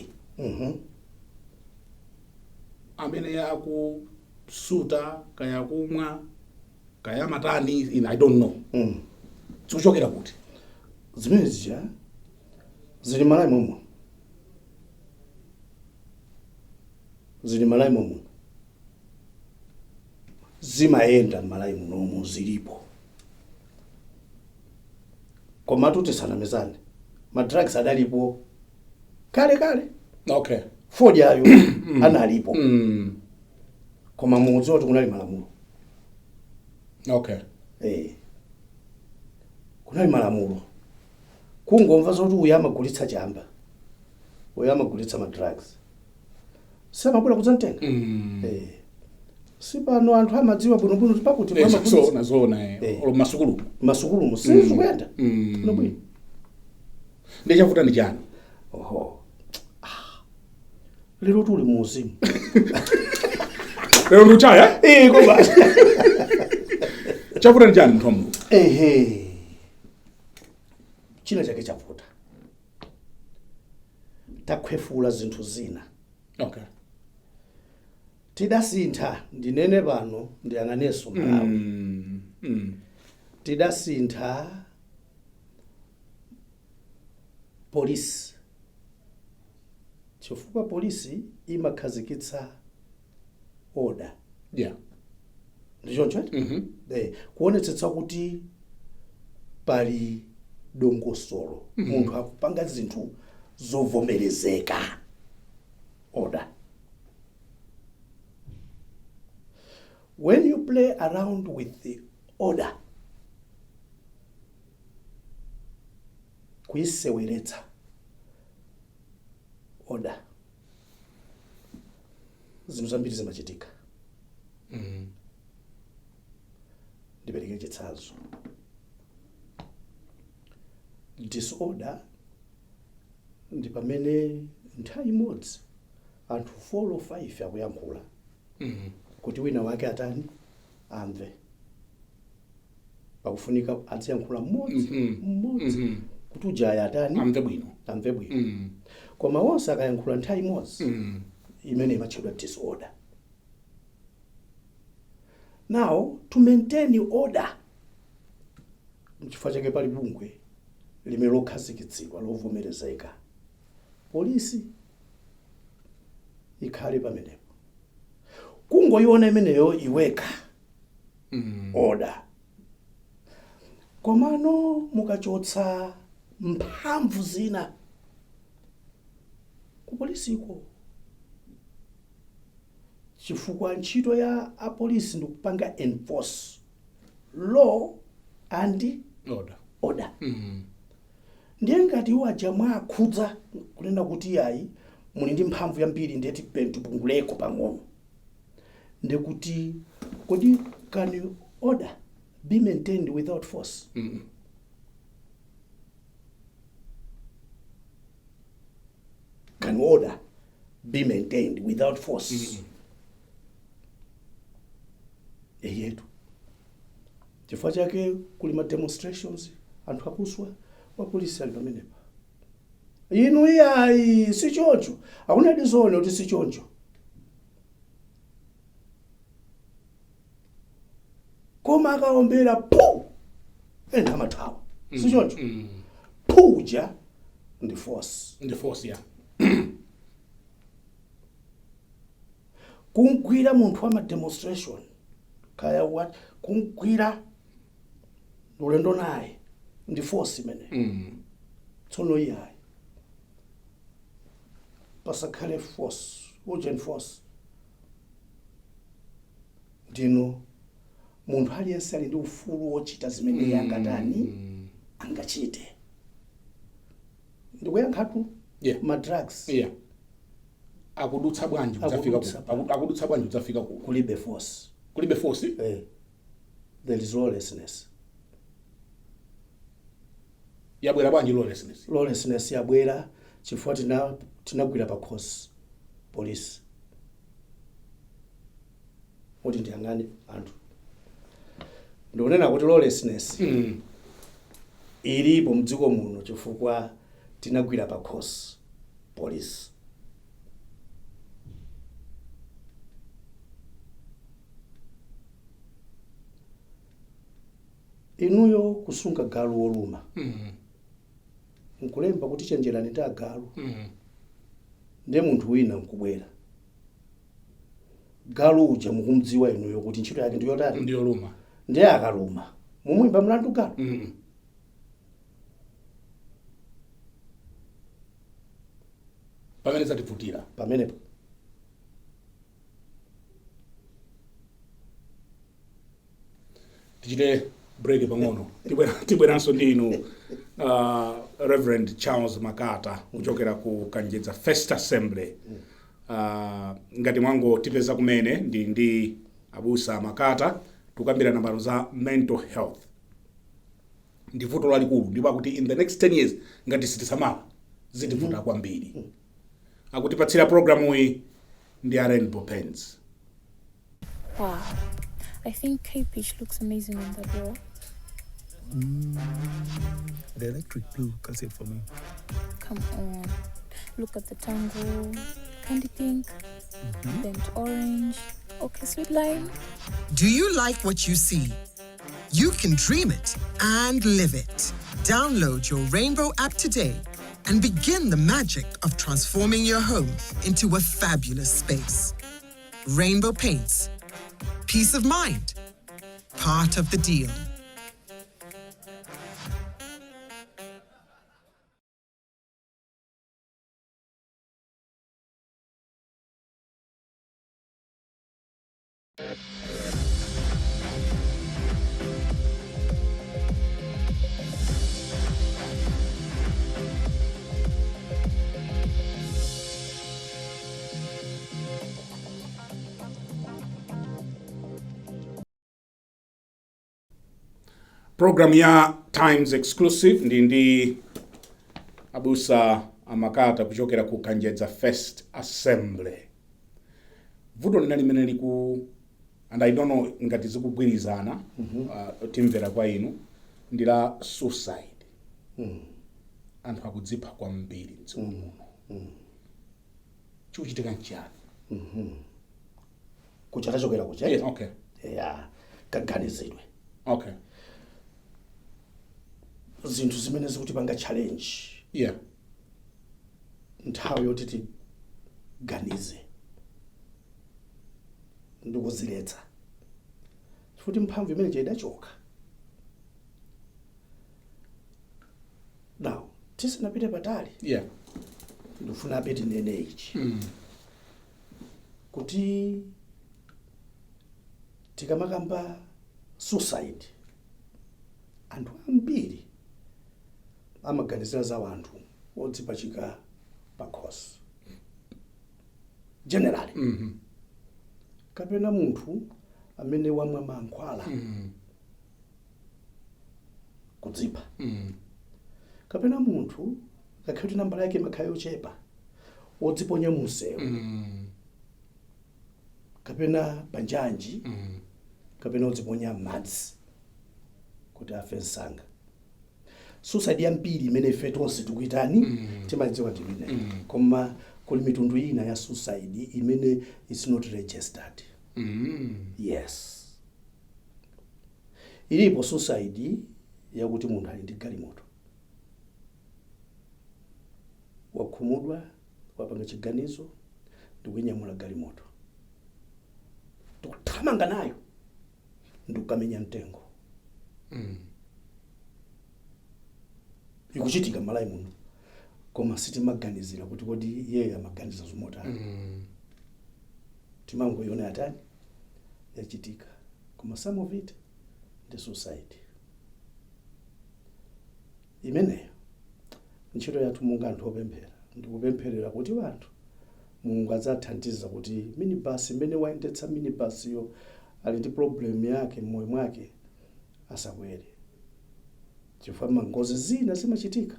amene akusuta, kaya kumwa, kaya matani, I don't know, zikuchokera kuti? Zimene zija zili Malawi momwe, zili Malawi momwe, zimayenda m'Malawi munomu, zilipo. Komatu tisanamizane, ma drugs adalipo kale kale. Fodyayo analipo, koma mudziwa kuti kunali malamulo. Kunali malamulo. Kungomva zoti uyu amagulitsa chamba, uyu amagulitsa ma drugs, samabwera kudzamtenga. Si pano anthu amadziwa bwinobwino kuti pakuti amagulitsa. Zona zona, eh. Olo masukulu. Masukulumu sizikuyenda bwinobwino. Ndichavuta ndi chani? Oho. Ah. Lero tuli muuzimu. Lero ndikuchaya. Koma Chavuta ndi chani, munthu wa Mulungu? Ehe, china chake chavuta, takhwefula zinthu zina. Tidasintha, ndinene pano, ndiyang'anenso Malawi. Tidasintha polisi chifukwa polisi imakhazikitsa order. Ndichoncho? Mhm. Kuonetsetsa kuti pali dongosolo, munthu akupanga zinthu zovomerezeka, order. When you play around with the order, kuyiseweretsa order, zinthu zambiri zimachitika. Ndipereke chitsanzo. Disorder ndi pamene nthawi imodzi anthu 4 or 5 akuyankhula kuti wina wake atani, amve. Pakufunika aziyankhula mmodzi mmodzi kuti ujaya atani, amve bwino. Amve bwino. Koma onse akayankhula nthawi imodzi, imene imatchedwa disorder. Now, to maintain order, nchifukwa chake pali bungwe limene lokhazikitsidwa, lovomerezeka, polisi ikhale pamenepo kungoiona imeneyo iweka order. Komano mukachotsa Mphamvu zina kupolisiko, chifukwa ntchito ya apolisi ndikupanga enforce law and order. Order. Ndiye ngati iwo aja mwakhudza kunena kuti ayi, muli ndi mphamvu yambiri, ndiye tipunguleko pang'ono, ndikuti kodi can order be maintained without force? Can order be maintained without force? Eyetu, chifukwa chake kuli ma demonstrations, anthu akuswa, wapolisi ali pamenepa. Inu, iyayi, si choncho. Akunadi zoona kuti si choncho, koma akaombera pu, ena amathawa, si choncho? Puja ndi force. Ndi force, ya. Kugwira munthu wa ma demonstration kaya what, kugwira ulendo naye ndi force imene. Tsono iyayi, pasakhale force, urgent force. Ndino munthu aliyense ali ndi ufulu wochita zimene iye angatani, angachite. Ndikuyankhatu. Ma drugs Yeah, akudutsa bwanji kudzafika Akudutsa. Akudutsa bwanji kudzafika ku Kulibe force. Kulibe force. Eh, there is lawlessness. Yabwera bwanji lawlessness? Lawlessness yabwera chifukwa tinagwira pa khosi police. Kuti ndiyang'ane anthu, ndikunena kuti lawlessness ilipo mdziko muno chifukwa tinagwira pa khosi police. Inuyo kusunga galu woluma, nkulemba kuti chenjerani ndi agalu, ndiye munthu wina nkubwera, galu uja mukumdziwa inuyo kuti ntchito yake ndiyotani? Ndiyoluma. Ndiye akaluma, mumuyimba mlandu galu? Pamene zativutira. Pamenepo. Tichite break pang'ono. Tibweranso ndi inu, Reverend Charles Makata kuchokera ku Kanjedza First Assembly. Ngati mwangotipeza kumene, ndi abusa Makata, tukambirana pano za mental health. Ndi vuto lalikulu, ndipo akuti in the next 10 years ngati sitisamala zitivuta kwambiri. Akutipatsira programu iyi ndi a Rainbow Paints. Wow. I think Cape Peach looks amazing on that wall. The electric blue cuts it for me. Come on. Look at the tango. Candy pink. Burnt orange. Okay, sweet lime. Do you like what you see? You can dream it and live it. Download your Rainbow app today and begin the magic of transforming your home into a fabulous space. Rainbow Paints. Peace of mind. Part of the deal. Program ya Times Exclusive, ndi abusa Amakata kuchokera ku Kanjedza First Assembly. Vuto lina limene liku, and I don't know ngati zikugwirizana, timvera kwa inu, ndi la suicide. Anthu akudzipha kwambiri mdziko muno. Chikuchitika nchiyani? Kucha tachokera kucha. Yeah, okay. Ya, kaganizidwe. Zinthu zimene zikutipanga challenge nthawi yoti tiganize ndikuziletsa, chifukwa mphamvu imene idachoka. Now Tisanapite patali, ndifuna ape tinene ichi, kuti tikamakamba suicide, anthu ambiri amaganizira za anthu odzipachika pakhosi generally, kapena munthu amene wamwa mankhwala kudzipha, kapena munthu, ngakhale kuti nambala yake imakhala yochepa, wodziponya munsewu, kapena panjanji, kapena wodziponya m'madzi kuti afe msanga. Suicide yambiri imene ife tonse tikuitani, timadziwa ndi imeneyo, koma kuli mitundu ina ya suicide imene is not registered. Yes, ilipo suicide yakuti munthu ali ndi galimoto, wakhumudwa, wapanga chiganizo ndikuinyamula galimoto, ndikuthamanga nayo, ndikukamenya mtengo. Ikuchitika m'Malawi muno, koma sitimaganizira kuti kodi iyeyo amaganiza zomotani. Timangoiona yatani, yachitika, koma some of it ndi suicide imeneyo. Ntchito yathu monga anthu opemphera ndikupempherera kuti anthu Mulungu adzathandiza kuti minibus imene wayendetsa minibus-yo ali ndi problem yake m'moyo mwake asakwere, chifukwa mangozi zina zimachitika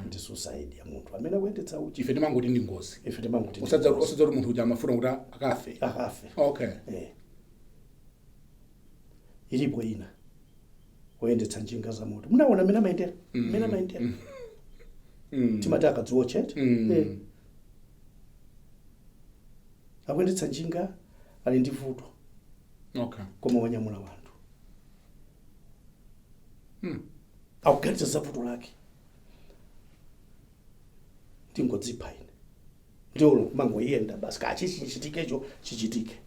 ndi suicide ya munthu amene akuyendetsa uchi. Ife timangoti ndi ngozi. Ife timangoti ndi Osadza ngozi. Osadza kuti munthu uja amafuna kuti akafe. Akafe. Eh. Ilipo ina, oyendetsa njinga za moto, munaona mmene amayendera, mmene amayendera, timati akadziwotchete. Eh. Akuyendetsa njinga ali ndi vuto, koma wanyamula wanthu. Akuganiza za vuto lake, ndingodzipha ine, ndiolo kumangoyenda basi, kachi chichitikecho chichitike.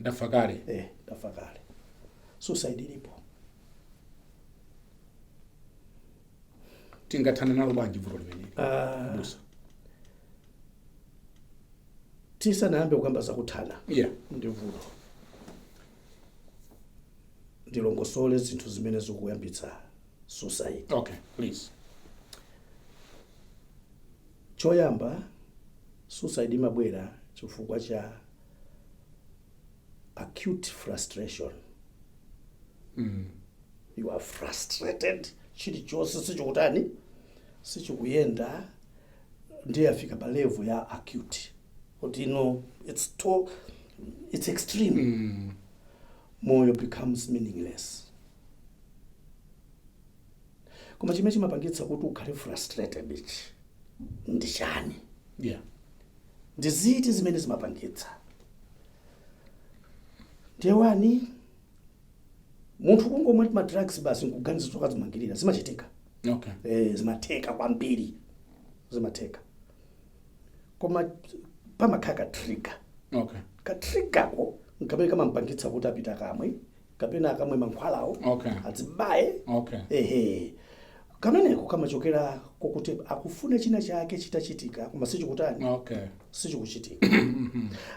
Ndafa kale. Eh, ndafa kale. Suicide ilipo. Tingathane nalo bwanji vuto limeneli, busa? Tisanayambe kukamba zakuthana ndi vuto, ndilongosole zinthu zimene zikuyambitsa suicide. Okay, please. Choyamba, suicide imabwera chifukwa cha acute frustration. You are frustrated, chilichonse sichikutani, sichikuyenda, ndiye afika pa level ya acute kuti no, it's extreme. Moyo becomes meaningless. Koma chimene chimapangitsa kuti ukhale frustrated ichi ndi chani? Ndi ziti zimene zimapangitsa? Ndiye one, munthu kungomwa ma drugs basi nkuganiza zokadzimangirira, zimachitika. Eh, zimatheka kwambiri, zimatheka, koma pamakhala ka trigger. Ka trigger-ko nkamene kamampangitsa kuti apita kamwe kapena akamwe mankhwalawo, adzibaye. Ehe, kameneko kamachokera kokuti akufuna china chake chitachitika koma sichikutani, sichikuchitika.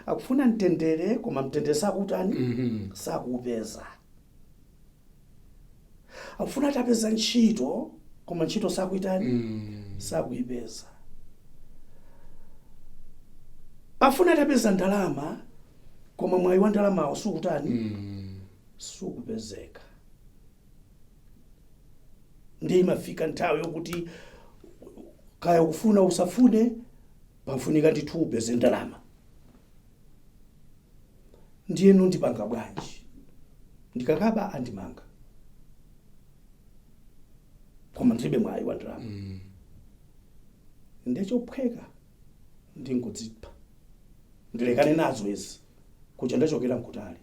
Akufuna mtendere koma mtendere sakutani, sakuupeza. Akufuna atapeza ntchito koma ntchito sakuitani, sakuyipeza. Afuna atapeza ndalama koma mwayi wa ndalamawo sukutani, sukupezeka. Ndiye imafika nthawi yokuti kaya ukufuna usafune, pafunika ndithu upeze ndalama. Ndiyeno ndipanga bwanji? Ndikakaba andimanga, koma ndilibe mwayi wa ndalama. Ndiye chophweka ndingodzipha, ndilekane nazo izi, kuja ndachokera nkutali.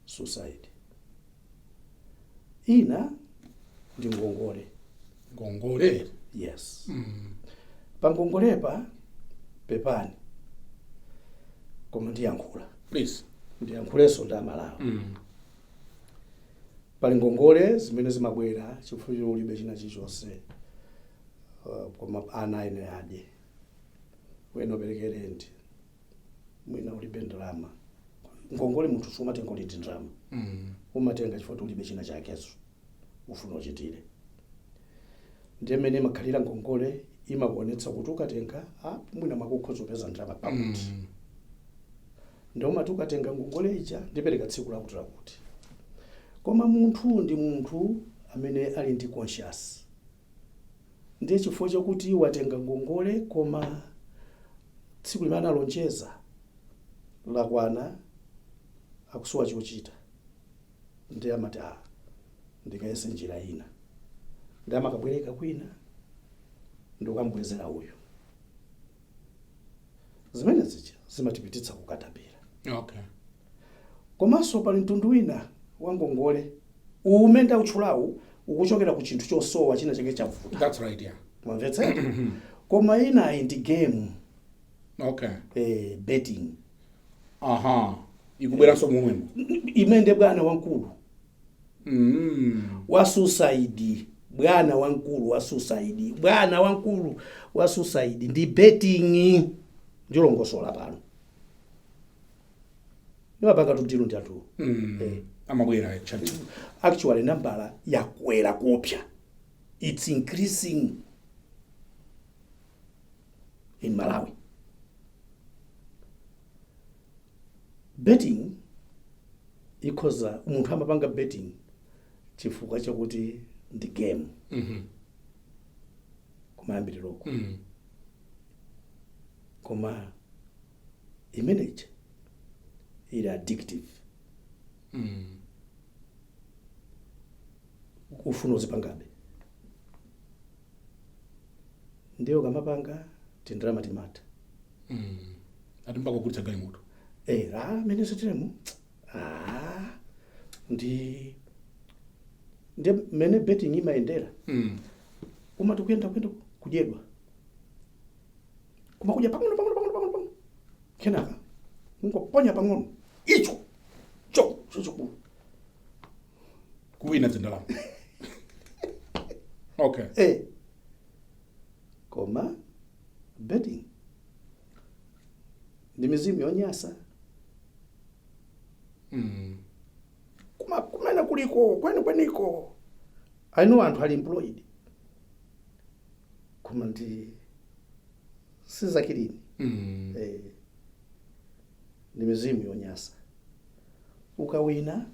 Suicide ina ndi ngongole. Ngongole? Yes. Pa ngongolepa, pepani koma ndiyankhula. Please. Ndiyankhulenso ndi Amalawi. Pali ngongole zimene zimabwera chifukwa choti ulibe china chilichonse, koma ana ayenera adye, wena upereke rent, mwina ulibe ndalama. Ngongole munthu sumatenga uli ndi ndalama, umatenga chifukwa kuti ulibe china chakenso ufuna uchitire. Ndiye mmene imakhalira ngongole, imakuonetsa kuti ukatenga, mwina mwake ukhoza kupeza ndalama pakuti. Ndiye umati ukatenga ngongole ija, ndipereka tsiku lakuti lakuti. Koma munthu ndi munthu amene ali ndi conscious, ndiye chifukwa chakuti watenga ngongole koma tsiku limene analonjeza lakwana, akusowa chochita, ndiye amati, "Ah, ndikayese njira ina." Ndiye amakabwereka kwina ndikukambwezera uyu. Zimene zija zimatipititsa kukatapira. Komanso pali mtundu wina wa ngongole umene ndautchulawu, ukuchokera ku chinthu chosowa, china chake chavuta. That's right, yeah. Mwamvetsa? Koma inayi ndi game. Betting. Aha, ikubweranso momwemo. Imene bwana wamkulu wa suicide, bwana wamkulu wa suicide, bwana wamkulu wa suicide ndi betting. Ndilongosola pano, ndimapanga tu deal ndi anthu. Amabwera church. Actually nambala yakwera kopya, it's increasing in Malawi. Betting ikhoza, munthu amapanga betting chifukwa chakuti ndi game kumayambiriroko, koma imeneyi ili addictive. Ufuna uzipangabe, ndiye ukamapanga tindalama timatha. Ati mpaka kugulitsa galimoto. Eh, ah, mene sitiremu, ah, ndi mene betting imayendera. Umati kuyenda kuyenda, kudyedwa, koma kudya pang'ono pang'ono pang'ono pang'ono pang'ono, kenaka ungoponya pang'ono icho cho chachikulu. Kuwina zindalama, okay. Eh, koma betting ndi mizimu yonyasa. Kuma kumene kuliko kwenikweniko, I know anthu ali employed, koma ndi sizakilini. Eh, ndi mizimu yonyasa. Ukawina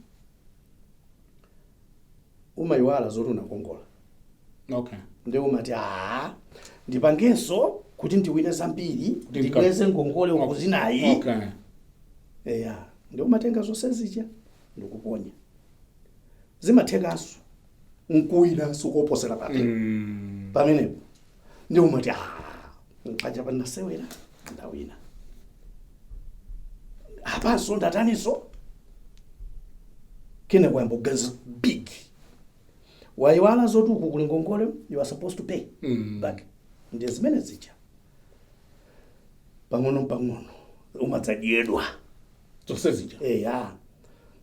umayiwala zoti unakongola. Ndiye umati, "Aa, ndipangenso kuti ndiwine zambiri, ndibweze ngongole uku zinayi." Eya, ndi umatenga zonse zija ndikuponya, zimathekanso, nkuwinanso koposera pape. Pamenepo ndi umati, "Ah, paja panasewera ndawina, apanso ndataninso." Kene kuyamba kuganiza big, wayiwala zoti uku kuli ngongole you are supposed to pay back. Ndiye zimene zija pang'ono pang'ono umadzadyedwa. Zonse zija. Eya,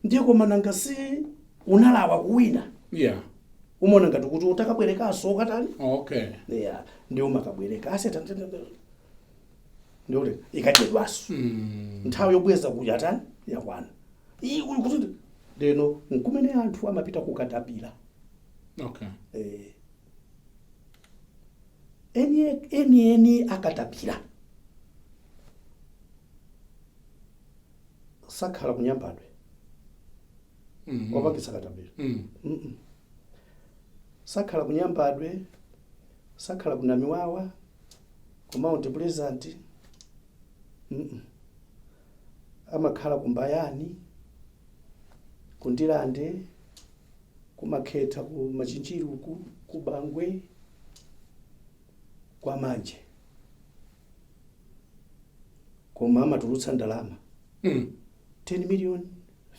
ndiye koma nanga si unalawa kuwina? Umaona ngati kuti utakabwerekanso ukatani. Eya, ndiye umakabwereka ase, ndikuti ikadyedwanso. Nthawi yobweza kuja atani, yakwana. Iyi kuli kuti ndeno nkumene anthu amapita kukatapira. Eh, eni eni eni akatapira sakhala kunyambadwe. Opangitsa katapira Sakhala kunyambadwe, sakhala kunamiwawa, ku Mount Pleasant. Amakhala kumbayani, kundilande, kumakhetha, ku Machinjiri uku, ku Bangwe, kwa Manje, koma amatulutsa ndalama 10 million,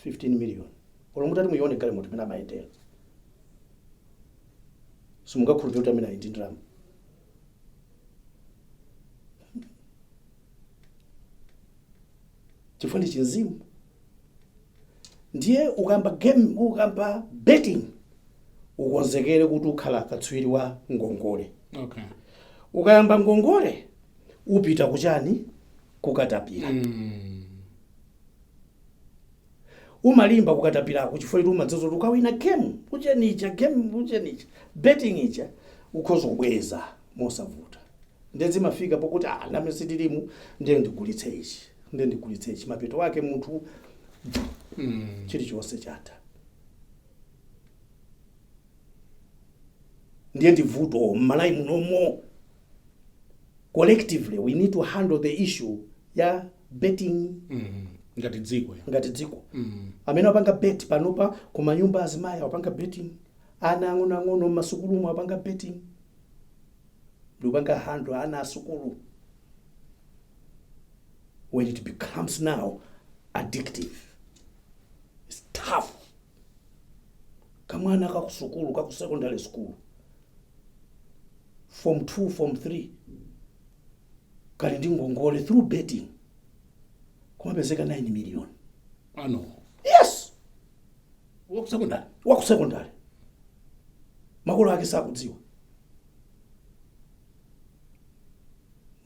15 million. Olo mutati muione galimoto imene amayendera, simungakhulupirire kuti amene ali ndi ndalama, chifukwa ndi chinzimu. Ndiye ukamba game, ukamba betting, ukonzekere kuti ukhala katswiri wa ngongole. Ukayamba ngongole, upita kuchani? Kukatapira. Umalimba kukatapirako chifukwa kuti umadziwa kuti ukawina game uchenicha, game uchenicha, betting ija, ukhoza kubweza mosavuta. Ndiye zimafika pokuti, ah, name sitilimu, ndiye ndigulitse ichi, ndiye ndigulitse ichi. Mapeto wake munthu chilichonse chatha. Ndiye ndi vuto m'Malawi munomo. Collectively we need to handle the issue ya betting. Ngati dziko ya. Ngati dziko. Amene apanga bet panopa kumanyumba, azimayi apanga betting, ana ang'onoang'ono mmasukulumu apanga betting, ndikupanga handle ana asukulu. When it becomes now addictive, it's tough. Kamwana kakusukulu, kaku secondary school, form 2, form 3, kali ndi ngongole through betting, kumapezeka 9 million. Ano? Yes. Waku secondary? Waku secondary, makolo ake sakudziwa.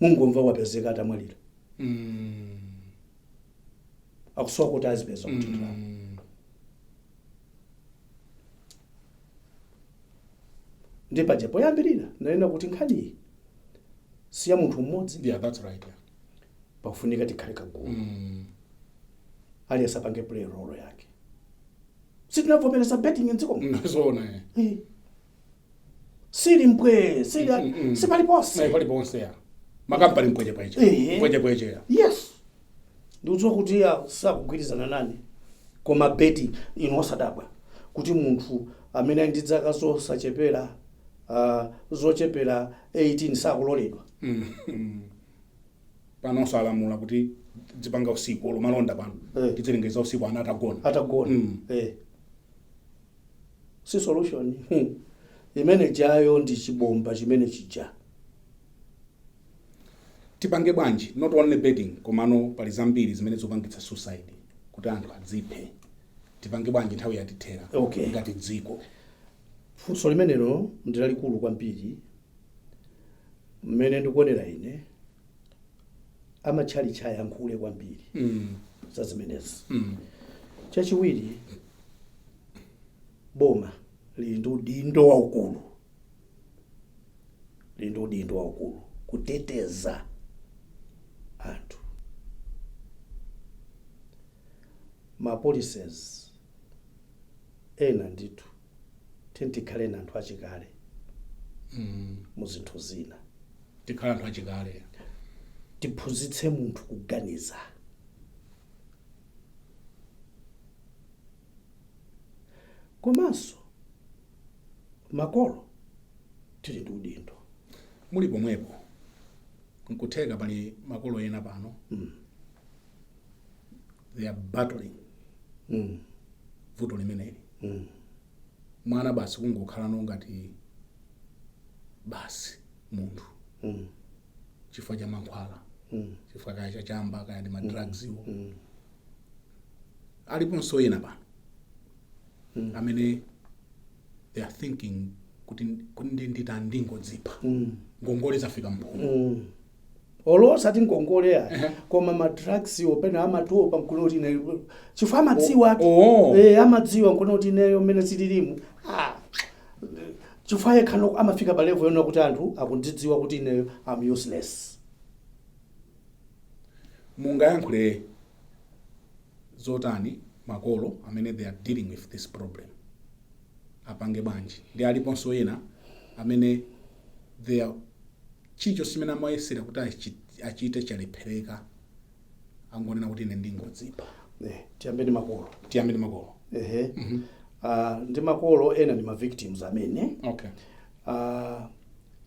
Mungomva wapezeka atamwalira. Akusowa kuti azipeza kuti ndalama. Ndi paja poyambirira ndanena kuti nkhaniyi si ya munthu mmodzi. Yeah, that's right, yeah. Pakufunika tikhale kagulu. Aliyense apange play role yake. Sitinavomereza betting mdziko muno. Zoona, eh. Sili mbwe, sili sipaliponse. Nayi paliponse ya makampani mpwechepweche. Mpwechepweche ya. Yes, ndikudziwa kuti ya sakugwirizana nane, koma betting inu, osadabwa kuti munthu amene ali ndi zaka zosachepera, zochepera 18 sakuloledwa. Panonso alamula kuti dzipanga usiku, olo malonda pano tidzilengeza usiku ana atagona. Atagona. Si solution. Imene jayo ndi chibomba chimene chija. Tipange bwanji? Not only betting, komano pali zambiri zimene zopangitsa suicide, kuti anthu adziphe. Tipange bwanji? Nthawi yatithera. Ngati dziko. Funso limenelo ndi lalikulu kwambiri. Mmene ndikuonera ine, amatchalitchi ayankhule kwambiri za zimenezi. Chachiwiri, boma lili ndi udindo waukulu, lili ndi udindo waukulu kuteteza anthu. Ma policies ena ndithu tikhale na anthu achikale mu zinthu zina. Tikhale anthu achikale. Tiphunzitse munthu kuganiza. Komanso makolo tili ndi udindo. Muli pomwepo, nkutheka pali makolo ena pano, they are battling vuto limeneli. Mwana basi kungokhala ngati basi munthu chifukwa cha mankhwala, chifukwa kaya chachamba, kaya ndi ma drugs iwo. Aliponso ena pano amene they are thinking kuti nditani, ndingodzipha, ngongole zafika mphuno. Olo osati ngongole ayi, koma ma drugs opena amatopa nkuona kuti ine, chifukwa amadziwa. Oh. Amadziwa nkuona kuti ineyo mmene zililimu, ah, chifukwa yekha amafika pa level yona kuti anthu akundidziwa kuti ineyo am useless. Mungayankhule zotani makolo amene they are dealing with this problem? Apange bwanji? Ndi aliponso ena amene they are, chilichonse chimene amayesera kuti achite chalephereka, angonena kuti ine ndingodzipha. Tiyambe ndi makolo. Tiyambe ndi makolo. Ehe. Ndi makolo ena ndi ma victims amene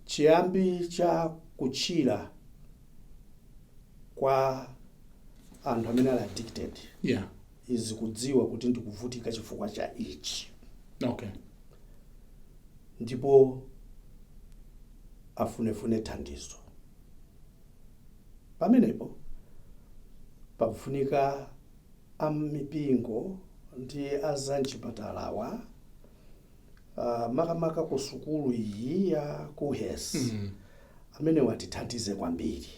chiyambi cha kuchira kwa anthu amene ali addicted is kudziwa kuti ndikuvutika chifukwa cha ichi, ndipo afunefune thandizo. Pamenepo pakufunika amipingo Ndi azamchipatalawa, makamaka ku sukulu iyi ya KUHeS, amene watithandize kwambiri,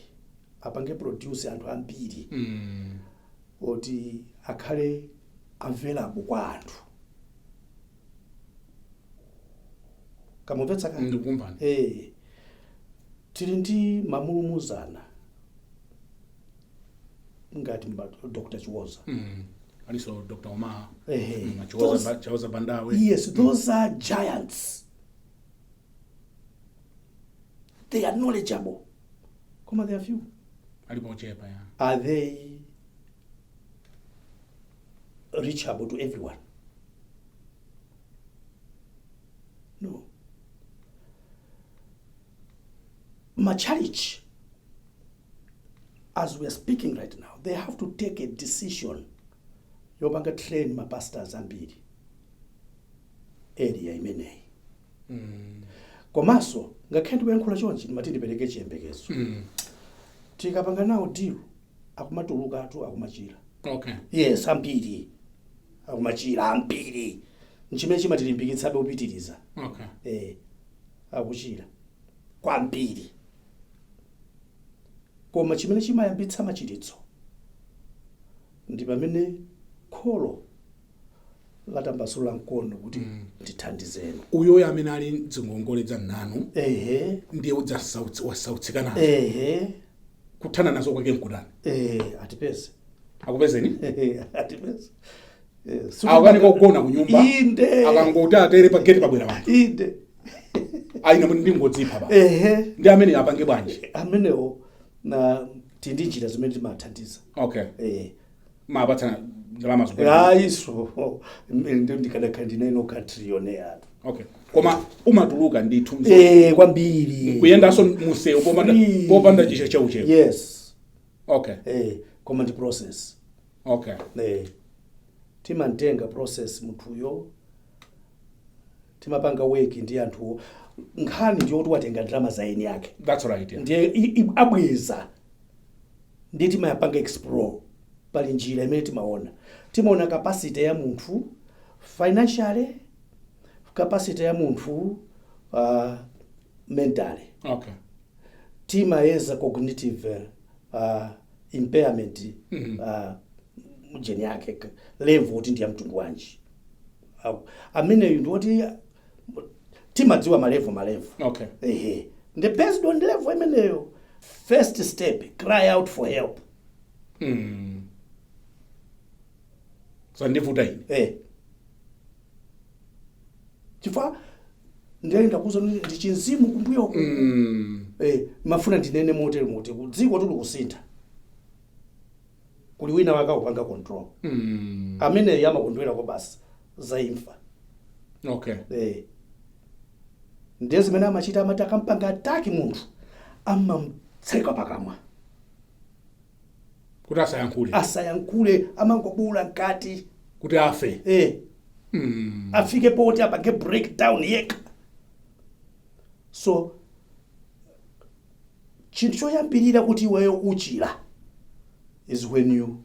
apange produce anthu ambiri oti akhale available kwa anthu. Kamumvetsa ka? Ndikumvani. Tili ndi mamulumuzana ngati Dr. Chiwoza. Aliso Dr. Omar. Ehe. Chiwoza, Chiwoza Bandawe. Yes, those are giants. They are knowledgeable, koma they are few. Alipo ochepa, ya. Are they reachable to everyone? No. Machalichi, as we are speaking right now, they have to take a decision yopanga train mapastors ambiri area imeneyi. Komanso ngakhale ndikuyankhula chonchi, ndimati ndipereke chiyembekezo. Tikapanga nawo deal, akumatuluka atu, akumachira. Yes, ambiri akumachira, ambiri. Nchimene chimatilimbikitsabe kupitiriza. Akuchira kwambiri, koma chimene chimayambitsa machiritso ndi pamene kholo latambasula mkono kuti ndithandizeni. Uyoyo amene ali mzingongole za nanu, ndiye wasautsika nazo, kuthana nazo kwake nkutani? Atipeze. Akupezeni? Atipeze. Akukanika kugona ku nyumba. Inde. Akangoti atere pa gate, pabwera wanthu. Aina ndingodzipha pa. Ndi amene apange bwanji? Amenewo na tindi njira zimene timathandiza. Mapatsana ndalama zokwera? Ayiso, ndikadakhala ndineno katrillionaire. Okay, koma umatuluka ndithu? Kwambiri. Kuyendanso musewu popanda Free. popanda chicheucheu? Yes. Okay. Koma ndi process. Timantenga process munthuyo, timapanga work ndi anthuwo. Nkhani ndiyoti watenga ndalama za eni yake. That's right, yeah. Ndiye abweza, ndiye timayapanga explore. Pali njira imene timaona capacity ya munthu financially, capacity ya munthu mentally. Timayeza cognitive impairment, mjeni yake level kuti ndi ya mtundu wanji. Ameneyu ndiwoti timadziwa malevel malevel. Ehe, ndi based on level imeneyo, first step, cry out for help. Sandivuta ine. Chifukwa ndiyenda kuza ndi chinzimu kumbuyoko. Mafuna ndinene motere moti dziko tuli kusintha, kuli wina wake akupanga control. Ameneyo amakondwerako basi za imfa. Ndiye zimene amachita, amati akampanga attack munthu, amamtseka pakamwa. Kuti asayankhule. Asayankhule, amangobula mkati. Kuti afe. Afike poti apange breakdown yekha. So chinthu choyambirira kuti iweyo uchira is when you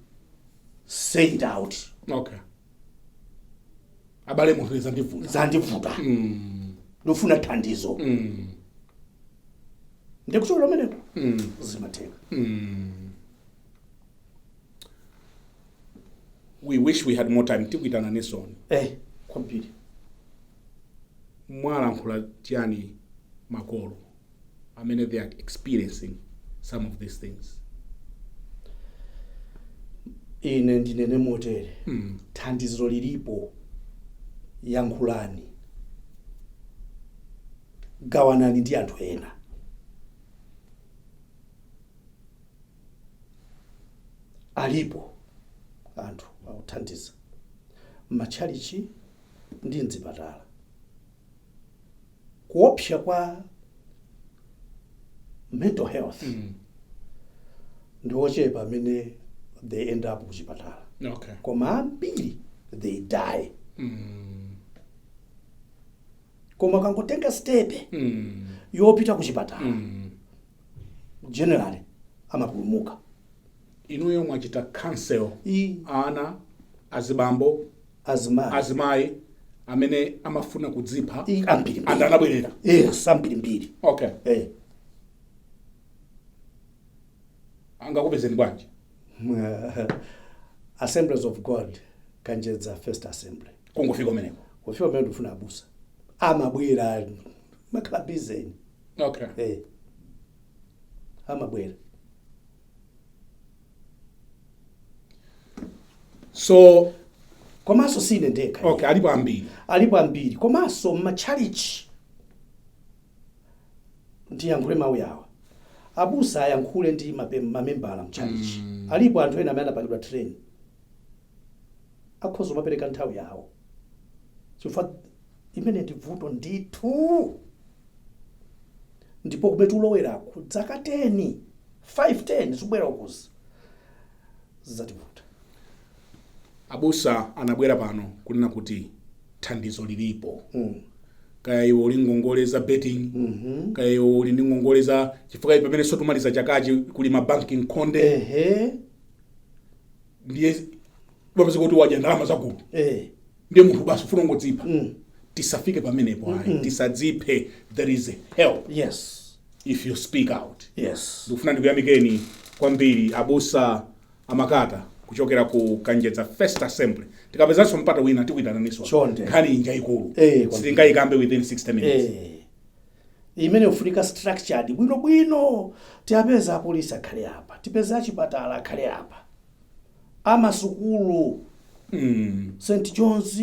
say it out. Okay, abale, munthu zandivuta. Zandivuta, ndofuna thandizo. Ndikuchokera umeneko, zimatheka. We wish we had more time. Tikuitana nesoni. Kwambiri. Mwalankhula chiyani makolo amene they are experiencing some of these things? Ine ndinene motere: thandizo lilipo. Yankhulani, gawanani ndi anthu ena. Alipo anthu akuthandiza m'matchalichi ndi mzipatala. Kuopsa kwa mental health, ndi ochepa amene they end up kuchipatala, koma ambiri they die. Koma kangotenga step yopita kuchipatala, generally amapulumuka. Inuyo mwachita counsel ana, azibambo, Azimayi. Azimayi amene amafuna kudzipha. Ambiri. And anabwerera. Yes, ambirimbiri. Okay. Eh. Angakupezeni bwanji? Assemblies of God, Kanjedza First Assembly. Kungofika umeneko. Kufika pamene ndifuna abusa, amabwera, makhala busy. Eh, amabwera. So Komanso sine ndekha. Okay, alipo ambiri. Alipo ambiri. Komanso m'matchalichi, ndiyankhule mawu yawa, abusa ayankhule ndi mamembala mtchalichi. Alipo anthu ena amene anapangidwa train, akhoza kumapereka nthawi yawo, chifukwa imene ndi vuto ndithu. Ndipo kumene tikuloweraku, zaka 10, 5, 10 zikubwera ukuzi, zidzativuta. Abusa anabwera pano kunena kuti thandizo lilipo. Kaya iwe uli ngongole za betting, kaya iwe uli ndi ngongole za, chifukwa pamene sotumaliza chakachi kuli mabanki nkhonde. Ndiye wapeza kuti wadya ndalama zagulu, ndiye munthu basi ufuna ungodzipha. Tisafike pamenepo, ayi, tisadziphe. There is help if you speak out. Ndikufuna ndikuyamikeni kwambiri, abusa Amakata kuchokera ku Kanjedza First Assembly. Tikapezanso mpata wina tikuyitananinso. Chonde. Nkhani inja ikulu. Kwambiri. Sitingayikambe within 60 minutes. Imene ufunika structured bwinobwino. Tiyapeza apolisi akhale apa, tipeze achipatala akhale apa, amasukulu, St John's,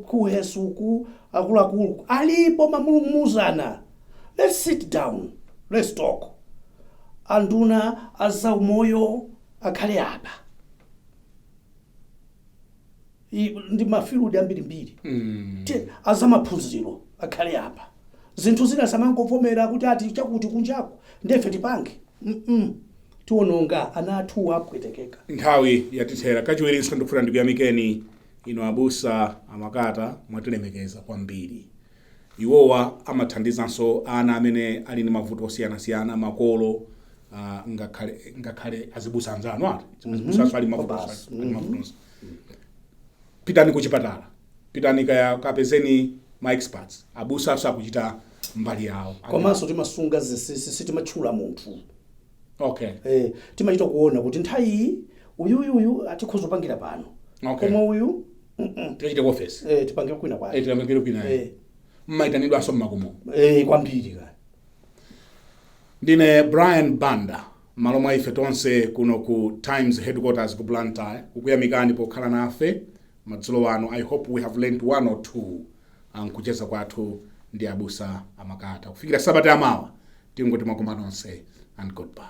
kuhesuku, akuluakulu alipo mamulumuzana. Let's sit down, let's talk. Anduna azaumoyo akhale apa. Ndi ma field ambirimbiri. Azamaphunziro akhale apa. Zinthu zina samangovomera kuti ati chakuti kunjaku ndefe tipange. Tiononga ana athu, apwetekeka. Nthawi yatithera. Kachiwirinso ndikufuna ndikuyamikeni inu abusa Amakata, mwatilemekeza kwambiri. Iwowa amathandizanso ana amene ali ndi mavuto osiyanasiyana, makolo, ngakhale azibusa anzanu ati azibusanso ali mavuto. Basi. Ali mavuto. Pitani ku chipatala, pitani kaya kapezeni ma experts. Abusa akuchita mbali yawo. Komanso timasunga zinsinsi, sitimatchula munthu. Eh, timachita kuona kuti nthawi iyi uyuyuyu atikhoza kupangira pano, koma uyu Tikachite ku office. Eh, tipange kwina kwake. Tikapangire kwina. Mmaitanidwanso mmakomo. Eh, kwambiri ka. Ndine Brian Banda, malo mwa ife tonse kuno ku Times headquarters ku Blantyre, kukuyamikani pokhala nafe madzulo ano. I hope we have learned one or two nkucheza kwathu ndi abusa Amakata. Kufikira sabata yamawa, tingoti mwakoma nonse and goodbye.